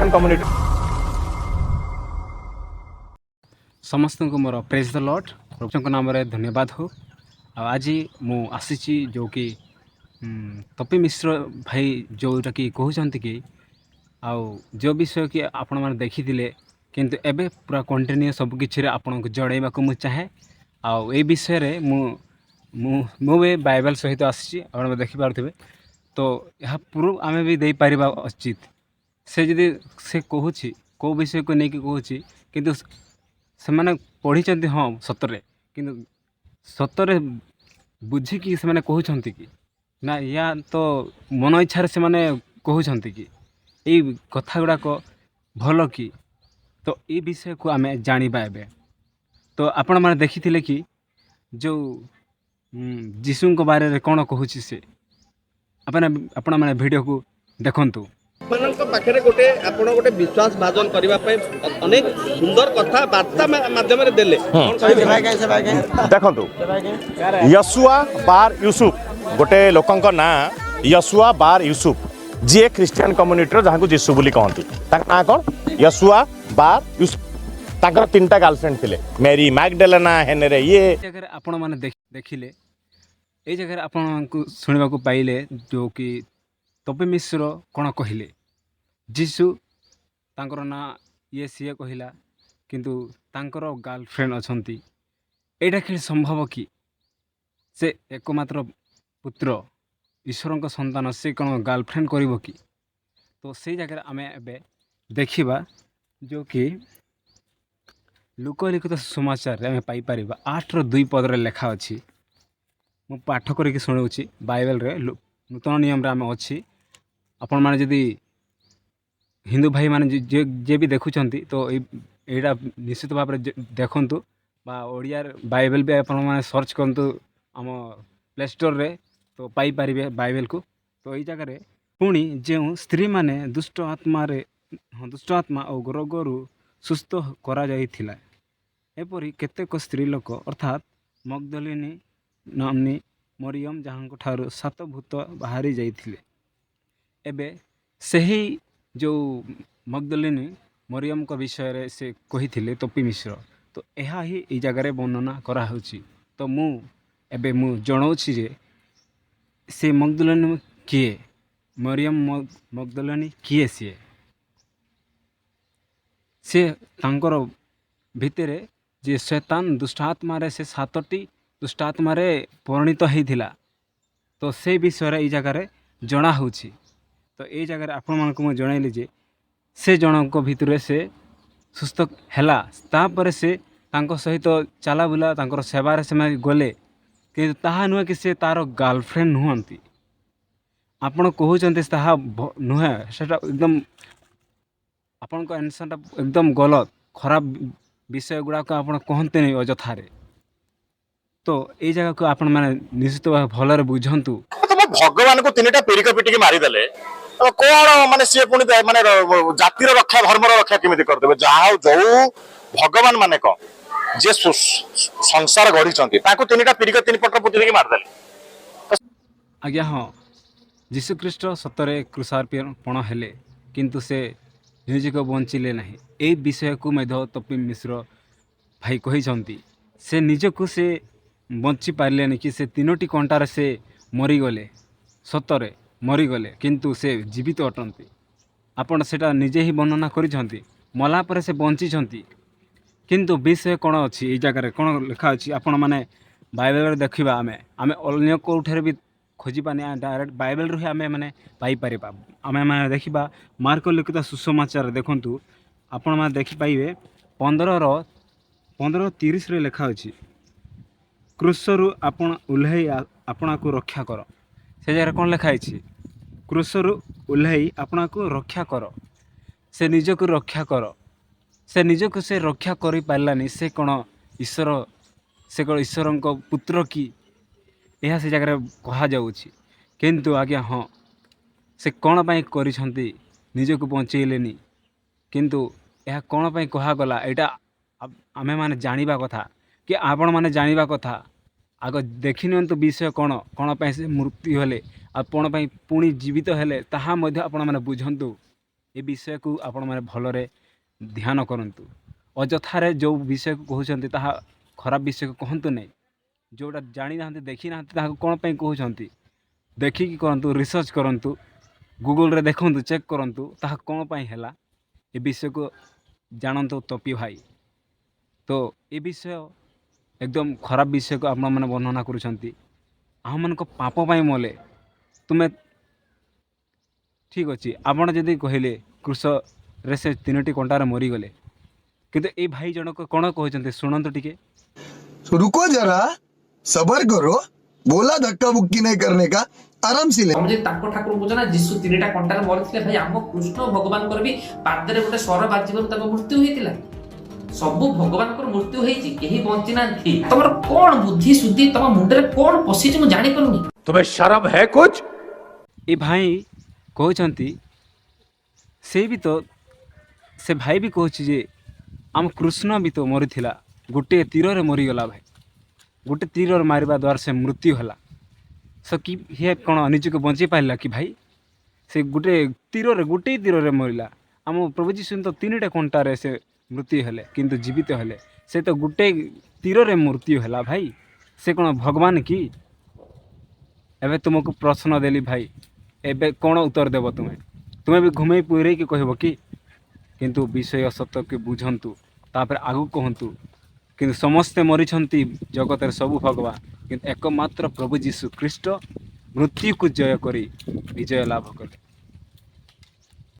Christian community. ସମସ୍ତଙ୍କୁ ମୋର ପ୍ରେଜ୍ ଦ ଲର୍ଡ଼। ପ୍ରଭୁଙ୍କ ନାମରେ ଧନ୍ୟବାଦ ହଉ। ଆଉ ଆଜି ମୁଁ ଆସିଛି ଯେଉଁକି ତପି ମିଶ୍ର ଭାଇ ଯେଉଁଟାକି କହୁଛନ୍ତି କି ଆଉ ଯେଉଁ ବିଷୟ କି ଆପଣମାନେ ଦେଖିଥିଲେ, କିନ୍ତୁ ଏବେ ପୁରା କଣ୍ଟିନ୍ୟୁ ସବୁକିଛିରେ ଆପଣଙ୍କୁ ଜଣାଇବାକୁ ମୁଁ ଚାହେଁ। ଆଉ ଏଇ ବିଷୟରେ ମୁଁ ମୁଁ ମୁଁ ବି ବାଇବେଲ ସହିତ ଆସିଛି, ଆପଣ ଦେଖିପାରୁଥିବେ। ତ ଏହା ପ୍ରୁଫ୍ ଆମେ ବି ଦେଇପାରିବା ଉଚିତ। ସେ ଯଦି ସେ କହୁଛି, କେଉଁ ବିଷୟକୁ ନେଇକି କହୁଛି, କିନ୍ତୁ ସେମାନେ ପଢ଼ିଛନ୍ତି, ହଁ ସତରେ, କିନ୍ତୁ ସତରେ ବୁଝିକି ସେମାନେ କହୁଛନ୍ତି କି ନା ୟା ତ ମନ ଇଚ୍ଛାରେ ସେମାନେ କହୁଛନ୍ତି କି ଏଇ କଥା ଗୁଡ଼ାକ ଭଲ କି? ତ ଏଇ ବିଷୟକୁ ଆମେ ଜାଣିବା ଏବେ। ତ ଆପଣମାନେ ଦେଖିଥିଲେ କି ଯେଉଁ ଯୀଶୁଙ୍କ ବାରରେ କ'ଣ କହୁଛି ସେ। ଆପଣମାନେ ଭିଡ଼ିଓକୁ ଦେଖନ୍ତୁ। ମାନଙ୍କ ପାଖରେ ଗୋଟେ ଆପଣ ଗୋଟେ ବିଶ୍ୱାସ ଭାଜନ କରିବା ପାଇଁ ଅନେକ ସୁନ୍ଦର କଥା ବାର୍ତ୍ତା ମାଧ୍ୟମରେ ଦେଲେ, କଣ କହିବେ? ଦେଖନ୍ତୁ, ୟସୁଆ ବାର ୟୁସୁଫ, ଗୋଟେ ଲୋକଙ୍କ ନାଁ ୟସୁଆ ବାର ୟୁସୁଫ, ଯିଏ ଖ୍ରୀଷ୍ଟିଆନ କମ୍ୟୁନିଟିର, ଯାହାକୁ ଯୀଶୁ ବୋଲି କହନ୍ତି। ତାଙ୍କ ନାଁ କ'ଣ? ୟସୁଆ ବାର ୟୁସୁଫ। ତାଙ୍କର ତିନିଟା ଗାର୍ଲଫ୍ରେଣ୍ଡ ଥିଲେ, ମେରି ମ୍ୟାକଡେଲେନା, ହେନେରେ ଇଏ। ଏଇ ଜାଗାରେ ଆପଣମାନେ ଦେଖିଲେ, ଏଇ ଜାଗାରେ ଆପଣଙ୍କୁ ଶୁଣିବାକୁ ପାଇଲେ ଯେଉଁ କି ତପି ମିଶ୍ର କ'ଣ କହିଲେ। ଯୀଶୁ ତାଙ୍କର ନାଁ ଇଏ ସିଏ କହିଲା, କିନ୍ତୁ ତାଙ୍କର ଗାର୍ଲଫ୍ରେଣ୍ଡ ଅଛନ୍ତି, ଏଇଟା କି ସମ୍ଭବ କି? ସେ ଏକମାତ୍ର ପୁତ୍ର, ଈଶ୍ୱରଙ୍କ ସନ୍ତାନ, ସେ କ'ଣ ଗାର୍ଲଫ୍ରେଣ୍ଡ କରିବ କି? ତ ସେଇ ଜାଗାରେ ଆମେ ଏବେ ଦେଖିବା ଯେଉଁ କି ଲୂକ ଲିଖିତ ସମାଚାରରେ ଆମେ ପାଇପାରିବା, 8ର 2 ପଦରେ ଲେଖା ଅଛି। ମୁଁ ପାଠ କରିକି ଶୁଣାଉଛି। ବାଇବେଲରେ ନୂତନ ନିୟମରେ ଆମେ ଅଛି। ଆପଣମାନେ ଯଦି ହିନ୍ଦୁ ଭାଇମାନେ ଯିଏ ଯିଏ ବି ଦେଖୁଛନ୍ତି, ତ ଏଇଟା ନିଶ୍ଚିତ ଭାବରେ ଦେଖନ୍ତୁ ବା ଓଡ଼ିଆରେ ବାଇବେଲ ବି ଆପଣମାନେ ସର୍ଚ୍ଚ କରନ୍ତୁ ଆମ ପ୍ଲେ ଷ୍ଟୋରରେ, ତ ପାଇପାରିବେ ବାଇବେଲକୁ। ତ ଏଇ ଜାଗାରେ ପୁଣି ଯେଉଁ ସ୍ତ୍ରୀମାନେ ଦୁଷ୍ଟ ଆତ୍ମାରେ, ହଁ, ଦୁଷ୍ଟ ଆତ୍ମା ଓ ରୋଗରୁ ସୁସ୍ଥ କରାଯାଇଥିଲା, ଏପରି କେତେକ ସ୍ତ୍ରୀ ଲୋକ, ଅର୍ଥାତ୍ ମଗ୍ଦଲିନୀ ନାମ୍ନୀ ମରିୟମ, ଯାହାଙ୍କ ଠାରୁ ସାତ ଭୂତ ବାହାରି ଯାଇଥିଲେ। ଏବେ ସେହି ଯେଉଁ ମଗ୍ଦଲିନୀ ମରିୟମଙ୍କ ବିଷୟରେ ସେ କହିଥିଲେ ତପି ମିଶ୍ର, ତ ଏହା ହିଁ ଏଇ ଜାଗାରେ ବର୍ଣ୍ଣନା କରାହେଉଛି। ତ ମୁଁ ଏବେ ମୁଁ ଜଣାଉଛି ଯେ ସେ ମଗ୍ଦଲିନୀ କିଏ, ମରିୟମ ମଗ୍ଦଲିନୀ କିଏ। ସିଏ ସେ ତାଙ୍କର ଭିତରେ ଯେ ଶୈତାନ ଦୁଷ୍ଟ ଆତ୍ମାରେ, ସେ ସାତଟି ଦୁଷ୍ଟ ଆତ୍ମାରେ ପରିଣତ ହେଇଥିଲା, ତ ସେ ବିଷୟରେ ଏଇ ଜାଗାରେ ଜଣା ହେଉଛି। ତ ଏଇ ଜାଗାରେ ଆପଣମାନଙ୍କୁ ମୁଁ ଜଣାଇଲି ଯେ ସେ ଜଣଙ୍କ ଭିତରେ ସେ ସୁସ୍ଥ ହେଲା, ତାପରେ ସେ ତାଙ୍କ ସହିତ ଚାଲାବୁଲା, ତାଙ୍କର ସେବାରେ ସେମାନେ ଗଲେ, କିନ୍ତୁ ତାହା ନୁହେଁ କି ସେ ତା'ର ଗାର୍ଲଫ୍ରେଣ୍ଡ ନୁହନ୍ତି। ଆପଣ କହୁଛନ୍ତି ତାହା ନୁହେଁ, ସେଟା ଏକଦମ ଆପଣଙ୍କ ଆନ୍ସର୍ଟା ଏକଦମ ଗଲତ। ଖରାପ ବିଷୟ ଗୁଡ଼ାକ ଆପଣ କହନ୍ତିନି ଅଯଥାରେ। ତ ଏଇ ଜାଗାକୁ ଆପଣମାନେ ନିଶ୍ଚିତ ଭାବେ ଭଲରେ ବୁଝନ୍ତୁ। ତମ ଭଗବାନଙ୍କୁ ତିନିଟା ପିରିକ ପିଟିକି ମାରିଦେଲେ, ତ କଣ ମାନେ ସିଏ ପୁଣି ମାନେ ଜାତିର ରକ୍ଷା, ଧର୍ମର ରକ୍ଷା କେମିତି କରିଦେବେ? ଯାହା ହଉ, ଯୋଉ ଭଗବାନ ମାନେ କଣ ଯିଏ ସଂସାର ଗଢିଛନ୍ତି, ତାଙ୍କୁ ତିନିଟା ପିରିକ ତିନି ପଟ ପୋତି ଦେଇକି ମାରିଦେଲେ। ଆଜ୍ଞା ହଁ, ଯୀଶୁଖ୍ରୀଷ୍ଟ ସତରେ କ୍ରୁଶାର୍ପଣ ହେଲେ, କିନ୍ତୁ ସେ ନିଜକୁ ବଞ୍ଚିଲେ ନାହିଁ। ଏଇ ବିଷୟକୁ ମଧ୍ୟ ତପି ମିଶ୍ର ଭାଇ କହିଛନ୍ତି। ସେ ନିଜକୁ ସେ ବଞ୍ଚି ପାରିଲେନି କି ସେ ତିନୋଟି କଣ୍ଟାରେ ସେ ମରିଗଲେ, ସତରେ ମରିଗଲେ, କିନ୍ତୁ ସେ ଜୀବିତ ଅଟନ୍ତି। ଆପଣ ସେଇଟା ନିଜେ ହିଁ ବର୍ଣ୍ଣନା କରିଛନ୍ତି। ମଲା ପରେ ସେ ବଞ୍ଚିଛନ୍ତି, କିନ୍ତୁ ବିଷୟ କ'ଣ ଅଛି, ଏଇ ଜାଗାରେ କ'ଣ ଲେଖା ଅଛି, ଆପଣମାନେ ବାଇବେଲରେ ଦେଖିବା। ଆମେ ଅନ୍ୟ କେଉଁଠାରେ ବି ଖୋଜିବାନି, ଡାଇରେକ୍ଟ ବାଇବେଲରୁ ହିଁ ଆମେ ମାନେ ପାଇପାରିବା। ଆମେ ମାନେ ଦେଖିବା ମାର୍କ ଲିଖିତ ସୁସମାଚାର। ଦେଖନ୍ତୁ, ଆପଣମାନେ ଦେଖିପାଇବେ 15ର 15:30ରେ ଲେଖା ଅଛି, କ୍ରୁଶରୁ ଆପଣ ଓହ୍ଲାଇ ଆପଣାକୁ ରକ୍ଷା କର। ସେ ଜାଗାରେ କ'ଣ ଲେଖା ହେଇଛି? କ୍ରୁଶରୁ ଓହ୍ଲାଇ ଆପଣାକୁ ରକ୍ଷା କର। ସେ ନିଜକୁ ରକ୍ଷା କର। ସେ ନିଜକୁ ସେ ରକ୍ଷା କରିପାରିଲାନି, ସେ କ'ଣ ଈଶ୍ୱର? ସେ କ'ଣ ଈଶ୍ୱରଙ୍କ ପୁତ୍ର କି? ଏହା ସେ ଜାଗାରେ କୁହାଯାଉଛି। କିନ୍ତୁ ଆଜ୍ଞା ହଁ, ସେ କ'ଣ ପାଇଁ କରିଛନ୍ତି, ନିଜକୁ ବଞ୍ଚେଇଲେନି, କିନ୍ତୁ ଏହା କ'ଣ ପାଇଁ କୁହାଗଲା, ଏଇଟା ଆମେମାନେ ଜାଣିବା କଥା କି ଆପଣମାନେ ଜାଣିବା କଥା। ଆଗ ଦେଖିନିଅନ୍ତୁ ବିଷୟ କ'ଣ, କ'ଣ ପାଇଁ ସେ ମୃତ୍ୟୁ ହେଲେ ଆଉ କ'ଣ ପାଇଁ ପୁଣି ଜୀବିତ ହେଲେ, ତାହା ମଧ୍ୟ ଆପଣମାନେ ବୁଝନ୍ତୁ। ଏ ବିଷୟକୁ ଆପଣମାନେ ଭଲରେ ଧ୍ୟାନ କରନ୍ତୁ। ଅଯଥାରେ ଯେଉଁ ବିଷୟକୁ କହୁଛନ୍ତି, ତାହା ଖରାପ ବିଷୟକୁ କୁହନ୍ତୁ ନାହିଁ। ଯେଉଁଟା ଜାଣିନାହାନ୍ତି, ଦେଖିନାହାନ୍ତି, ତାହାକୁ କ'ଣ ପାଇଁ କହୁଛନ୍ତି? ଦେଖିକି କରନ୍ତୁ, ରିସର୍ଚ୍ଚ କରନ୍ତୁ, ଗୁଗୁଲରେ ଦେଖନ୍ତୁ, ଚେକ୍ କରନ୍ତୁ ତାହା କ'ଣ ପାଇଁ ହେଲା। ଏ ବିଷୟକୁ ଜାଣନ୍ତୁ ତପି ଭାଇ। ତ ଏ ବିଷୟ ଏକଦମ ଖରାପ ବିଷୟକୁ ଆପଣମାନେ ବର୍ଣ୍ଣନା କରୁଛନ୍ତି। ଆମମାନଙ୍କ ପାପ ପାଇଁ ମଲେ ତୁମେ। ଠିକ୍ ଅଛି, ଆପଣ ଯଦି କହିଲେ କ୍ରୁଶରେ ସେ ତିନୋଟି କଣ୍ଟାରେ ମରିଗଲେ, କିନ୍ତୁ ଏଇ ଭାଇ ଜଣକ କ'ଣ କହୁଛନ୍ତି, ଶୁଣନ୍ତୁ ଟିକେ। तो रुको जरा, सबर करो। बोला धक्का मुक्की नहीं करने का, आराम से ले। ତମେ ଯଦି ତାଙ୍କ ଠାକୁର କହୁଛ ନା, ଯୀଶୁ ତିନିଟା କଣ୍ଟାରେ ମରିଥିଲେ, ଭାଇ, ଆମ କୃଷ୍ଣ ଭଗବାନଙ୍କର ବି ପାଦରେ ଗୋଟେ ଶର ବାଜିବାରୁ ତାଙ୍କ ମୃତ୍ୟୁ ହେଇଥିଲା। ସବୁ ଭଗବାନଙ୍କର ମୃତ୍ୟୁ ହେଇଛି, କେହି ବଞ୍ଚି ନାହାନ୍ତି। ତମର କଣ ବୁଦ୍ଧି ଶୁଦ୍ଧି, ତମ ମୁଣ୍ଡରେ କଣ ପଶିଛି, ମୁଁ ଜାଣିପାରୁନି। तुम्हें शर्म है कुछ? ଏ ଭାଇ କହୁଛନ୍ତି, ସେ ବି ତ, ସେ ଭାଇ ବି କହୁଛି ଯେ ଆମ କୃଷ୍ଣ ବି ତ ମରିଥିଲା, ଗୋଟିଏ ତୀରରେ ମରିଗଲା ଭାଇ। ଗୋଟେ ତୀରରେ ମାରିବା ଦ୍ୱାରା ସେ ମୃତ୍ୟୁ ହେଲା। ସେ କି ହେ କ'ଣ ନିଜକୁ ବଞ୍ଚେଇ ପାରିଲା କି ଭାଇ? ସେ ଗୋଟେ ତୀରରେ, ଗୋଟିଏ ତୀରରେ ମରିଲା। ଆମ ପ୍ରଭୁ ଯୀଶୁ ତ ତିନିଟା କଣ୍ଟାରେ ସେ ମୃତ୍ୟୁ ହେଲେ, କିନ୍ତୁ ଜୀବିତ ହେଲେ। ସେ ତ ଗୋଟେ ତୀରରେ ମୃତ୍ୟୁ ହେଲା ଭାଇ। ସେ କ'ଣ ଭଗବାନ କି? ଏବେ ତୁମକୁ ପ୍ରଶ୍ନ ଦେଲି ଭାଇ, ଏବେ କ'ଣ ଉତ୍ତର ଦେବ ତୁମେ? ତୁମେ ବି ଘୁମେଇ ପୁରେଇକି କହିବ କି? କିନ୍ତୁ ବିଷୟ ସତକୁ ବୁଝନ୍ତୁ, ତାପରେ ଆଗକୁ କୁହନ୍ତୁ। କିନ୍ତୁ ସମସ୍ତେ ମରିଛନ୍ତି ଜଗତରେ, ସବୁ ଭଗବାନ, କିନ୍ତୁ ଏକମାତ୍ର ପ୍ରଭୁ ଯୀଶୁ ଖ୍ରୀଷ୍ଟ ମୃତ୍ୟୁକୁ ଜୟ କରି ବିଜୟ ଲାଭ କଲେ।